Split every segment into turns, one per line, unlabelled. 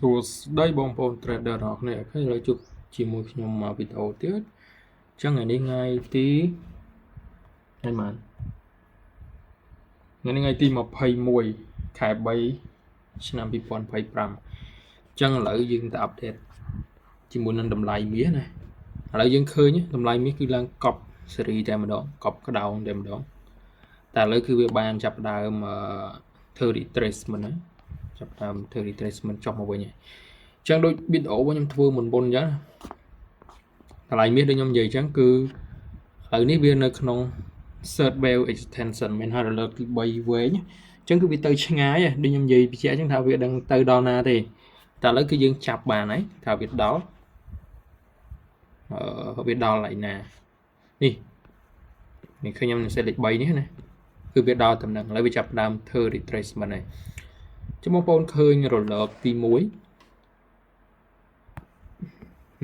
សួស្តីបងប្អូន trader ទាំងអស់គ្នាOK ឥឡូវជួបជាមួយខ្ញុំមកវីដេអូទៀតអញ្ចឹងថ្ងៃនេះថ្ងៃទីថ្ងៃម៉ានថ្ងៃនេះថ្ងៃទី21ខែ3ឆ្នាំ2025អញ្ចឹងឥឡូវយើងទៅupdate ជាមួយនឹងតម្លៃមាសណាឥឡូវយើងឃើញតម្លៃមាសគឺឡើងកប់សេរីតែម្ដងកប់ក្តោងតែម្ដងតែឥឡូវគឺវាបានចាប់ផ្ដើមធ្វើ retracement ណាចាប់ផ្ដើមធ្វើ retracement ចុះមកវិញហើយអញ្ចឹងដូចវីដេអូរបស់ខ្ញុំធ្វើមុនមុនអញ្ចឹងតម្លៃមាសដូចខ្ញុំនិយាយអញ្ចឹងគឺឥឡូវនេះវានៅក្នុង third wave extension មានហើយរលកទី3វែងអញ្ចឹងគឺវាទៅឆ្ងាយដូចខ្ញុំនិយាយបញ្ជាក់អញ្ចឹងថាវាដឹងទៅដល់ណាទេតែឥឡូវគឺយើងចាប់បានហើយថាវាដល់អឺវាដល់កន្លែងណានេះនេះឃើញខ្ញុំនឹងសេលេខ3នេះណាគឺវាដល់តំណែងឥឡូវវាចាប់ផ្ដើមធ្វើ retracement ហើយចាំបងប្អូនឃើញរលកទី1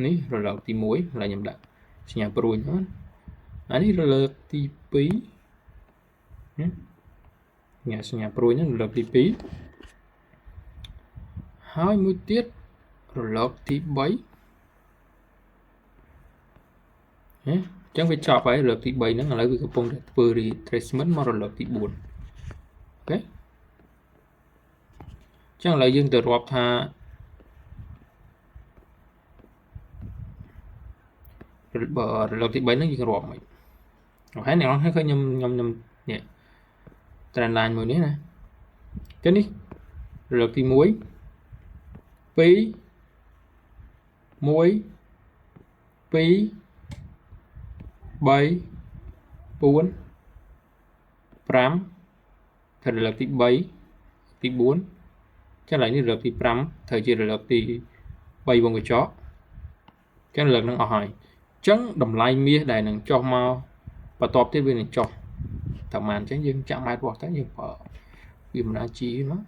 នេះរលកទី1ឥឡូវខ្ញុំដាក់សញ្ញាព្រួយហ្នឹងអានេះរលកទី2ញ៉ាសញ្ញាព្រួយហ្នឹងរលកទី2ហើយមួយទៀតរលកទី3ហ៎អញ្ចឹងវាចប់ហើយរលកទី3ហ្នឹងឥឡូវវាកំពុងតែធ្វើ retracement មករលកទី4OK អញ្ចឹងឥឡូវយើងទៅរាប់ថារលកទី3ហ្នឹងយើងរាប់មិន OK អ្នកនរឃើញខ្ញុំខ្ញុំខ្ញុំនេះ trend line មួយនេះណាចឹងនេះរលកទី1 2 1 2 3 4 5ត្រូវរលកទី3ទី4ចឹងឥឡូវនេះរលកទី5ត្រូវជារលកទី3វងកញ្ចក់ចឹងរលកនឹងអស់ហើយអញ្ចឹងតម្លៃមាសដែលនឹងចុះមកបន្ទាប់ទៀតវានឹងចុះតែប៉ុន្មានអញ្ចឹងយើងចាក់ម៉ែត្រវាស់ទៅយើងប្រើវាមិនអាចជីមក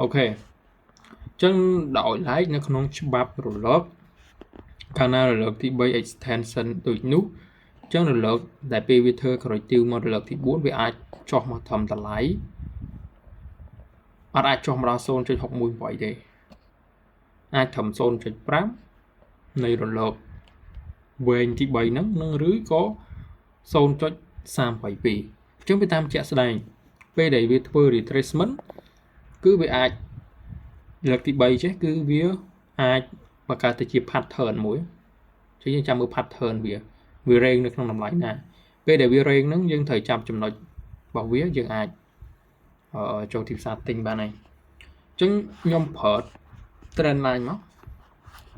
OK អញ្ចឹងដោយឡែកនៅក្នុងច្បាប់រលកកាលណារលកទី3 extension ដូចនោះអញ្ចឹងរលកដែលពេលវាធ្វើ corrective មករលកទី4វាអាចចុះមកត្រឹមតម្លៃអត់អាចចុះមកដល់0.618ទេអាចត្រឹម0.5នៃរលកវែងទី3ហ្នឹងនឹងឬក៏0.382អញ្ចឹងវាតាមជាក់ស្ដែងពេលដែលវាធ្វើ retracement គឺវាអាចលើកទី3ចេះគឺវាអាចបង្កើតទៅជា pattern មួយចឹងយើងចាំមើល pattern វាវារែងនៅក្នុងតម្លៃណាពេលដែលវារែងហ្នឹងយើងត្រូវចាប់ចំណុចរបស់វាយើងអាចចូលទីផ្សារទិញបានហើយអញ្ចឹងខ្ញុំប្រើ trend line មក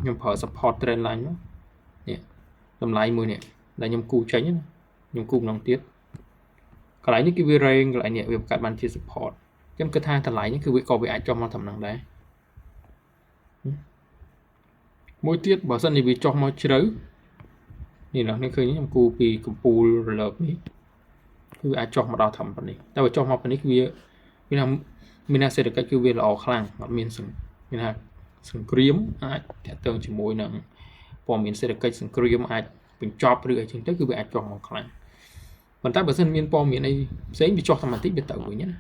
ខ្ញុំប្រើ support trend line មកនេះតម្លៃមួយនេះដែលខ្ញុំគូចេញណាខ្ញុំគូម្ដងទៀតកន្លែងនេះគឺវារែងកន្លែងនេះវាបង្កើតបានជា support ខ្ញុំគិតថាតម្លៃនេះគឺវាក៏វាអាចចុះមកត្រឹមហ្នឹងដែរមួយទៀតបើសិនជាវាចុះមកជ្រៅនេះនេះឃើញខ្ញុំគូពីកំពូលរលកនេះគឺអាចចុះមកដល់ត្រឹមប៉ុណ្នេះតែបើចុះមកប៉ុណ្នេះគឺវាមានថាមានថាសេដ្ឋកិច្ចគឺវាល្អខ្លាំងអត់មានមានថាសង្គ្រាមអាចតាក់ទងជាមួយនឹងព័ត៌មានសេដ្ឋកិច្ចសង្គ្រាមអាចបញ្ចប់ឬអីចឹងទៅគឺវាអាចចុះមកខ្លាំងប៉ុន្តែបើសិនមានព័ត៌មានអីផ្សេងវាចុះតែបន្តិចវាទៅវិញណា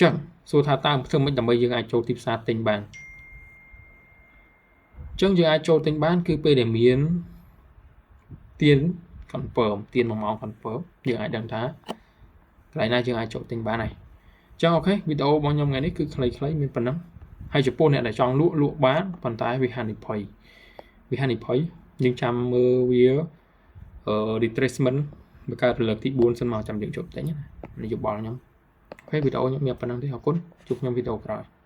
ចឹងសួរថាតើធ្វើម៉េចដើម្បីយើងអាចចូលទីផ្សារទិញបានចឹងយើងអាចចូលទិញបានគឺពេលដែលមានទៀន confirm ទៀន1ម៉ោង confirm យើងអាចដឹងថាកន្លែងណាយើងអាចចូលទិញបានហើយចឹង OK វីដេអូរបស់ខ្ញុំថ្ងៃនេះគឺខ្លីៗមានប៉ុណ្ណឹងហើយចំពោះអ្នកដែលចង់លក់លក់បានប៉ុន្តែវាហានិភ័យវាហានិភ័យយើងចាំមើលវា retracement បង្កើតរលកទី4សិនមកចាំយើងចូលទិញណានយោបាយខ្ញុំOK វីដេអូខ្ញុំមានប៉ុណ្ណឹងទេអរគុណជួបខ្ញុំវីដេអូក្រោយ។